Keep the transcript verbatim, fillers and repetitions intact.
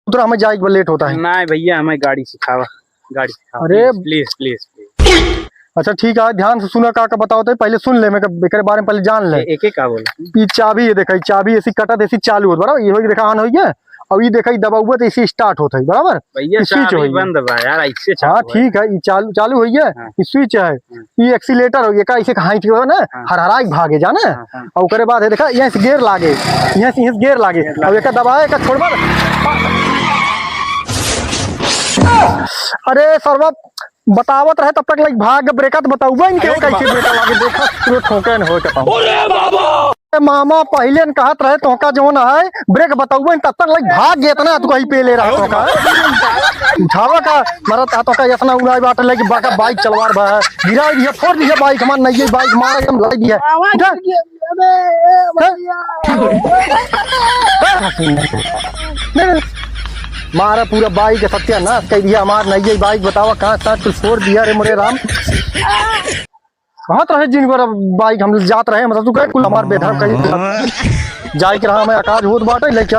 उतरा, हमें जाए के लेट होता है। नहीं भैया, हमें गाड़ी सिखावा, गाड़ी सिखावा। अरे। Please, please, please, please। अच्छा ठीक है, ध्यान से सुना, का का बतावत है, पहले सुन ले, मैं का, एकरे बारे में पहले जान ले। ए-, एके का बोला? ई चाबी, ये देखा, ई चाबी ऐसी कटत, ऐसी चालू होत, बराबर? ये होई, देखा, on होई है, और ये देखा, ई दबाउबा तो ऐसी start होत है, बराबर? भैया, ई switch चाबी होई है। बंद बा यार, ऐसे हाँ, चालू है। ठीक है, ई चालू, चालू होई है, हाँ। ई switch है, हाँ। ई accelerator होई, एका ऐसे हाँक के ना, हाँ। हरहराई भागे, जाने? हाँ, हाँ। और ओकरे बाद है, देखा, यहाँ से gear लागे, यहाँ से, यहाँ से gear लागे, gear और लागे। एका दबाए, एका छोड़बा। अरे सरवा, बतावत रहे तब तक लाइक भाग, ब्रेक तो बताउबे नहीं के अरे कैसे बाप। ब्रेक लागे, देखा, पूरा ठोके न होए के पाऊँ। अरे बाबा! ए मामा, पहिले न कहत रहे तोहका जौन है, ब्रेक बताउबे न, तब तक लाइक भाग गए, इतना तू कहीं पे ले रहा तोहका। उठावा का, मरत का तोहका इतना उड़ाई बात लेके बाका बाइक चलवार बा, गिरा दिया, फोड़ दिया बाइक, हमार नहीं बाइक मार एकदम लाई दिया। आवाज उठा। आ गया, अबे, ए, भैया। मारा पूरा बाइक के सत्यानाश कर दिया हमार नई बाइक, बतावा कहाँ साथ कुछ छोड़ दिया रे मोरे राम। कहत रहे जिन बार बाइक हम जात रहे, मतलब तू कहे कुल हमार बेधर कहीं जाए के रहा, हमें आकाश होत बाटे, लेके